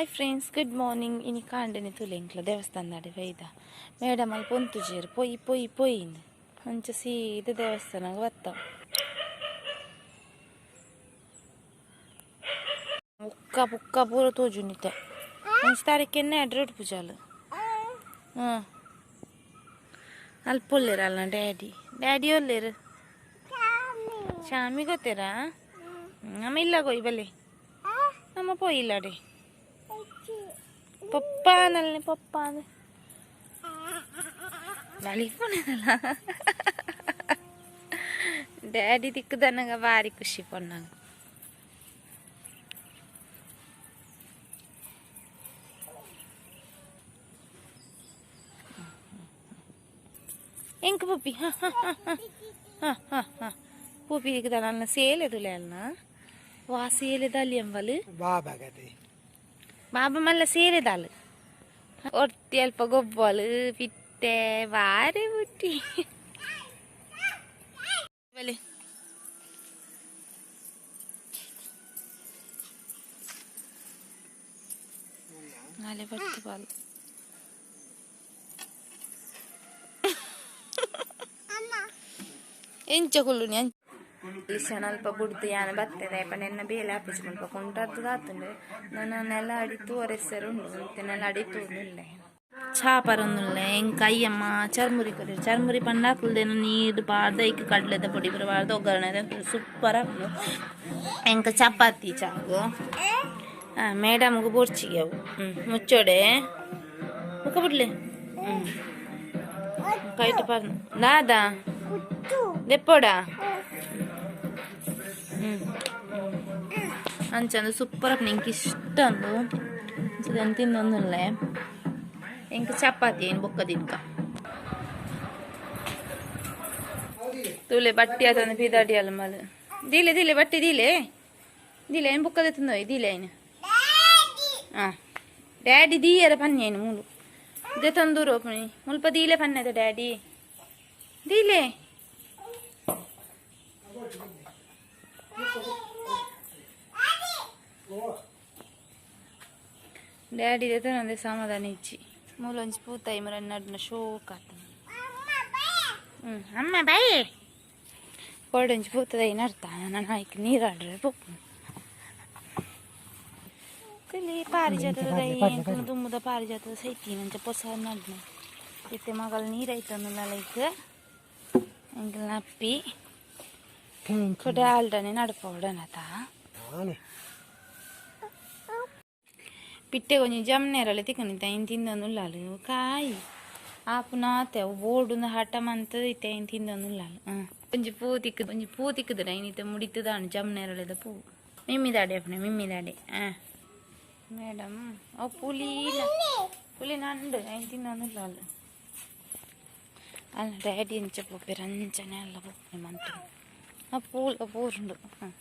Hi friends, good morning. ಇನಿ ಕಾಂಡನೆ ತುಲೆಂಕ್ಲ ದೇವಸ್ಥಾನ ಬೈದ ಮೇಡಮ್ ಅಲ್ಲಿ ಪೊಂತುಜೇರು ಪೊಯ್ ಪೊಯ್ ಪೊಯ್ಯಿಂದ ಅಂಚ ಸೀದ ದೇವಸ್ಥಾನಗೆ ಬತ್ತ ಉಕ್ಕ ಪುಕ್ಕ ಪೂರ ತೋಜುನಿತೆ ಒಂಜಿ ತಾರೀಕೆನ್ನೆ ಅಡ್ರೆಡ್ ಪೂಜಾಲು. ಹ್ಞೂ ಅಲ್ಪ ಒಲ್ಲೇರ ಅಲ್ಲ ಡ್ಯಾಡಿ ಡ್ಯಾಡಿ ಒಲ್ಲೇರು ಶಾಮಿ ಗೊತ್ತೇರಾ ನಮ್ಮ ಇಲ್ಲ ಕೊಯ್ ಬಲೆ ನಮ್ಮ ಪೊಯ್ಯಿಲ್ಲಡೆ ಪಪ್ಪ ನಲ್ನೆ ಪಪ್ಪ ಬಲಿಪುನಲ್ಲ ಡ್ಯಾಡಿ ತಿಕ್ಕದನಗ ಭಾರಿ ಖುಷಿ ಪೊನ್ನಾಗ. ಎಂಕ್ ಪಪ್ಪಿ ಹಾ ಹಾ ಹಾ ಹಾ ಹಾ ಹಾ ಪೂಪಿ ತಿಕ್ಕದಲ್ಲ ಸೇಲೆ ತುಲೆ ಅಲ್ಲ ವಾ ಸೇಲೆ ದಾಲಿ ಎಂಬಲು ಬಾಬಾ ಗತಿ ಬಾಬಾ ಮಲ್ಲ ಸೇರೆದಾಲು ಒರ್ತಿ ಅಲ್ಪ ಗೊಬ್ಬಲು ಪಿಟ್ಟೆ ಬಾರಿ ಬುಟ್ಟಿ ಬಲೆ ನಾಳೆ ಬರ್ತು ಬಾಲು ಎಂಚ ಕುಲ್ಲು ಈಶಾನ ಅಲ್ಪ ಬುಡ್ದು ಯಾನ ಬರ್ತದೆ ಪಂಡ ಎನ್ನ ಬೇಲೆ ಆಫೀಸ್ ಮುಲ್ಪ ಕೊಂಡದ್ದು ಆತುಂಡು ನನ್ನ ನೆಲ ಅಡಿ ತೋರೆಸರು ಉಂಡು ಮತ್ತೆ ನೆಲ ಅಡಿ ತೋರುಲ್ಲ ಚಾ ಪರೊಂದುಲ್ಲ ಎಂಕ್ ಅಯ್ಯಮ್ಮ ಚರ್ಮುರಿ ಕೊರಿ ಚರ್ಮುರಿ ಪಂಡ ಅಕುಲ್ದೇನು ನೀರು ಪಾಡ್ದ ಐಕ್ ಕಡ್ಲೆದ ಪೊಡಿ ಪೂರ ಪಾಡ್ದ ಒಗ್ಗರಣೆ ಸೂಪರ್ ಆಪುಂಡು. ಎಂಕ್ ಚಪಾತಿ ಚಾಗು ಮೇಡಮ್ಗೆ ಬೋರ್ಚಿಗೆ ಅವು ಮುಚ್ಚೋಡೆ ಮುಖ ಬಿಡ್ಲಿ ಕೈಟ್ ಪಾರ್ನ ದಾದಾ ದೆಪ್ಪೋಡ ಅಂಚಂದು ಸೂಪರ್ ಆಪುಂಡು ಎಂಕ್ ಇಷ್ಟ ಅಂದು ಅಂಚದ ತಿನ್ನೊಂದುಲ್ಲೆ ಎಂಕ್ ಚಪಾತಿ ಏನು ಬೊಕ್ಕ ದಿನ್ಕ ತೂಲೆ ಬಟ್ಟಿ ಆತಂದು ಪಿದಾಡಿ ಅಲ್ಲ ಮಲ್ ದೀಲೆ ದೀಲೆ ಬಟ್ಟಿ ದೀಲೆ ದೀಲೆ ಏನು ಬೊಕ್ಕದ ತಿಂದೋಯ್ ದೀಲೆ ಏನು ಹಾಂ ಡ್ಯಾಡಿ ದೀಯರ ಪನ್ನಿ ಏನು ಮೂಲು ದೆ ತಂದೂರು ಪಣಿ ಮುಲ್ಪ ದೀಲೆ ಪನ್ನೆದ ಡ್ಯಾಡಿ ದೀಲೆ ಡ್ಯಾಡಿ ದೆತನಂದೆ ಸಮಾಧಾನ ಇಚ್ಚಿ ಮೂಲೊಂಜಿ ಪೂತಾಯಿ ಮುರ ನಡ್ನ ಶೋಕ್ ಆತ ಹ್ಞೂ ಅಮ್ಮ ಬಾಯಿ ಕೊಡೊಂಜಿ ಪೂತದೈ ನಡ್ತಾ ನಾನು ಹಾಕಿ ನೀರಾಡ್ರೆ ಪೊಪ್ಪು ತಿಳಿ ಪಾರಿಜಾತದ ದೈ ದುಮ್ಮದ ಪಾರಿಜಾತದ ಸೈತಿ ನಂಚ ಪೊಸ ನಡ್ನ ಇತ್ತೆ ಮಗಲ್ ನೀರೈತಂದುಲ್ಲ ಲೈಕ್ ಎಂಕಲ್ನ ಅಪ್ಪಿ ಕೊಡೆ ಆಲ್ಡನೆ ನಡ್ಪೋಡನತ ಪಿಟ್ಟೆ ಒಂಜಿ ಜಮ್ನೇರಳೆ ತಿಕ್ಕನಿತ್ತ ಐನ್ ತಿಂದೊಂದುಲ್ಲಾಲು ಕಾಯಿ ಆಪುನಾತೆ ಅವು ಬೋರ್ಡುಂದು ಹಠ ಮಂತದ ಇತ್ತೆ ಐನ್ ತಿಂದೊಂದುಲ್ಲಾಲು. ಹಾಂ ಒಂಜಿ ಪೂ ತಿಕ್ಕದು ಒಂಜಿ ಪೂ ತಿಕ್ಕುದು ಐನಿತ ಮುಡಿತದಾಣು ಜಮ್ನೇರಳೆದ ಪೂ ಮಿಮ್ಮಿದಾಡೆ ಅಪ್ಪಣೆ ಮಿಮ್ಮಿದಾಡೆ. ಹಾಂ ಮೇಡಮ್ ಅವು ಪುಲಿ ಪುಲಿ ನಂಡು ಐನ್ ತಿಂದೊಂದುಲ್ಲಾಲು ಅಲ್ಲ ಡ್ಯಾಡಿ ಅಂಚ ಪೋಪೆರ್ ಅಂಚನೆ ಅಲ್ಲ ಪೋಪೆ ಮಂತು ಆ ಪೂಲ ಪೂರುಂಡು. ಹಾಂ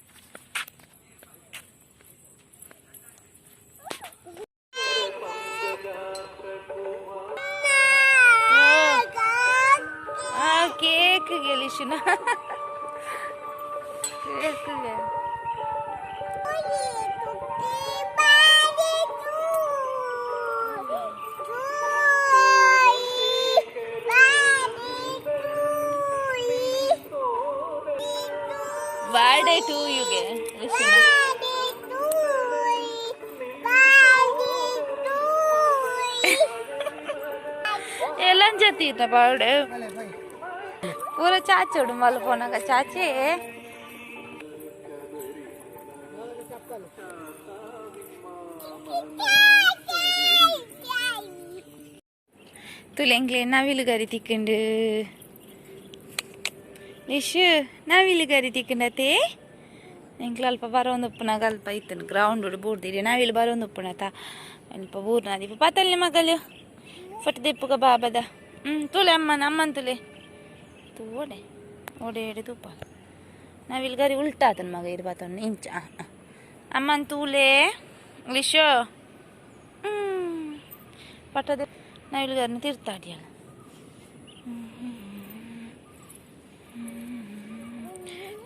ಕೇಕ್ ಗೆಲಿಶಿನ ಕೇಕ್ ಬರ್ಡೇ ಟು ಯುಗೆ ಲಿಶಿನ ಎಲ್ಲ ಜೊತೆ ಬರ್ಡೇ ಪೂರ ಚಾಚೋಡು ಮಲ್ಪೋನಾಗ ಚಾಚೆ ತುಲೆಂಗ್ಲೆ ನವಿಲು ಗರಿ ತಿಕ್ಕಂಡು ಲಿಶು ನವಿಲು ಗರಿ ತಿಕ್ಕಂಡತೆ ಎಂಕ್ಲ ಅಲ್ಪ ಬರೋಂದು ಉಪ್ಪುನಾಗ ಅಲ್ಪ ಇತ್ತನು ಗ್ರೌಂಡ್ ಬೂರ್ದಿರಿ ನವಿಲು ಬರೋಂದು ಉಪ್ಪುನತ ಅಲ್ಪ ಬೂರ್ನಾದಿಪ್ಪ ಪತಲ್ನೆ ಮಗಲು ಫಟ್ ದಿಪ್ಪುಗ ಬಾಬದ ಹ್ಞೂ ತುಲೆ ಅಮ್ಮನ ಅಮ್ಮನ ತುಲೆ ತೂಡೆ ಓಡೆ ಎಡೆ ತೂಪ ನಾವಿಲ್ ಗರಿ ಉಲ್ಟಾ ಆತನ ಮಗ ಇರ್ಬಾತಣ್ಣ ಇಂಚ ಅಮ್ಮನ್ ತೂಲೆ ಲಿಶೋ ಪಟ್ಟದ ನಾವಿಲ್ ಗರಿನ ತಿರ್ತಾಡಿಯಲ್ಲ.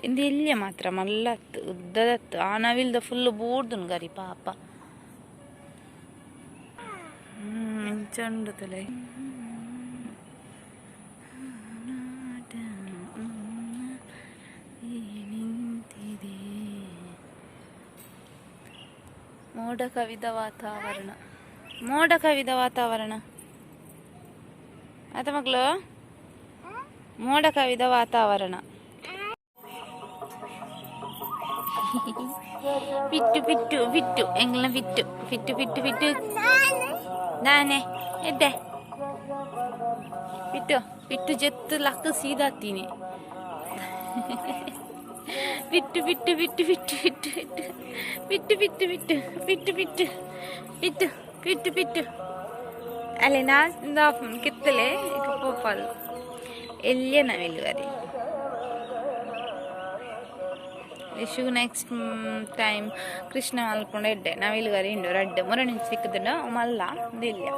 ಇಂದು ಎಲ್ಲಿಯ ಮಾತ್ರ ಮಲ್ಲತ್ತು ಉದ್ದದತ್ತು ಆ ನವಿಲ್ದ ಫುಲ್ ಬೂರ್ದುನ್ ಗರಿ ಪಾಪ. ಎಂಚ ಉಂಡು ತೂಲೆ. ನಿಂತಿದೆ ಮೋಡ ಕವಿದ ವಾತಾವರಣ, ಮೋಡ ಕವಿದ ವಾತಾವರಣ ಆತ ಮಗಳು, ಮೋಡ ಕವಿದ ವಾತಾವರಣ. ಬಿಟ್ಟು ಬಿಟ್ಟು ಬಿಟ್ಟು ಎಂಗ್ಲ ಬಿಟ್ಟು ಬಿಟ್ಟು ಬಿಟ್ಟು ಬಿಟ್ಟು ನಾನೇ ಎದ್ದೆ ಬಿಟ್ಟು ಬಿಟ್ಟು ಜೆತ್ತು ಲಕ್ಕ ಸೀದಾತೀನಿ. ಬಿಟ್ಟು ಬಿಟ್ಟು ಬಿಟ್ಟು ಬಿಟ್ಟು ಬಿಟ್ಟು ಬಿಟ್ಟು ಬಿಟ್ಟು ಬಿಟ್ಟು ಬಿಟ್ಟು ಬಿಟ್ಟು ಬಿಟ್ಟು ಬಿಟ್ಟು ಬಿಟ್ಟು ಅಲ್ಲೇ ನಾ ಕಿತ್ತಲೆ ಪೋಪಾಲ್ ಎಲ್ಲಿಯ ನಾವಿಲ್ಲುವರೆ. ಲಿಶು ನೆಕ್ಸ್ಟ್ ಟೈಮ್ ಕೃಷ್ಣ ಮಲ್ಪುಂಡ ಎಡ್ಡೆ ನಾವಿಲ್ಲುವರೆ ಇಂಡು ರಡ್ಡ್ ಮೊರಣಿಂಚಿ ತಿಕ್ಕುದುಂಡ ಮಲ್ಲ ದಿಲ್ಯ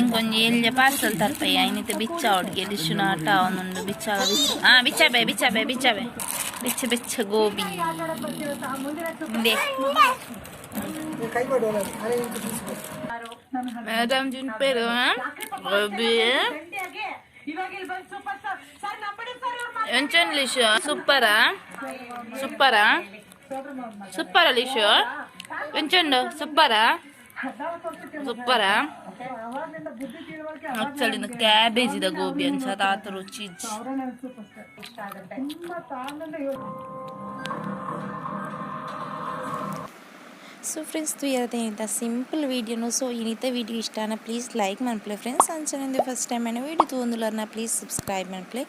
ಎಂಕೊಂಜಿ ಎಲ್ಯ ಪಾರ್ಸಲ್ ತರ್ಪಯ್ಯ ಇನ್ನಿತ ಬಿಚ್ಚ ಅವಡ್ಗೆ ಲಿಶುನ ಆಟ ಅವನುಂಡು ಬಿಚ್ಚಾಗ ಬಿಚ್ಚ ಆ ಬಿಚ್ಚಬೆ ಬಿಚ್ಚಬೆ ಬಿಚ್ಚಬೆ ಬೆಚ್ಚ ಬೆಚ್ಚ ಗೋಬಿ ಇಂದೆ. ಮೇಡಮ್ ತಿನ್ಪೇರು ಗೋಬಿ ಎಂಚನ್ ಲಿಶು? ಸೂಪರಾ ಸೂಪರಾ ಸೂಪರ ಲಿಶು? ಎಂಚುಂಡು? ಸೂಪರಾ ಸೂಪರಾ? ಆಕ್ಚುಲಿ ಕ್ಯಾಬೇಜ್ ಇದ ಗೋಬಿ ಅಂಚ ತಾತ ರುಚಿ. ಸೊ ಫ್ರೆಂಡ್ಸ್, ತೂಯರತೆ ಇಂಥ ಸಿಂಪಲ್ ವೀಡಿಯೋನು. ಸೊ ಇನ್ನಿತ ವೀಡಿಯೋ ಇಷ್ಟಾನ ಪ್ಲೀಸ್ ಲೈಕ್ ಮನ್ಪುಲೆ ಫ್ರೆಂಡ್ಸ್. ಅಂಚನೆ ಫಸ್ಟ್ ಟೈಮ್ అయిన ವೀಡಿಯೋ ತೂವೊಂದುಲ್ಲರ್ನ ಪ್ಲೀಸ್ ಸಬ್ಸ್ಕ್ರೈಬ್ ಮನ್ಪುಲೆ.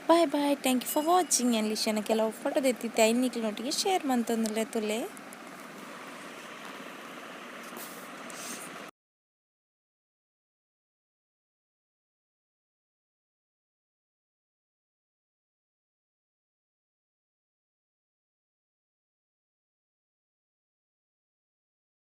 Bye bye, thank you for watching. ಲಿಶನ ಕೆಲವು ಫೋಟೋ ದೆತ್ತಿತ್ತೆ ಐನಿಕ್ಲೆನೊಟ್ಟಿಗೆ ಶೇರ್ ಮಂತೊಂದುಲ್ಲೆ ತುಲೆ.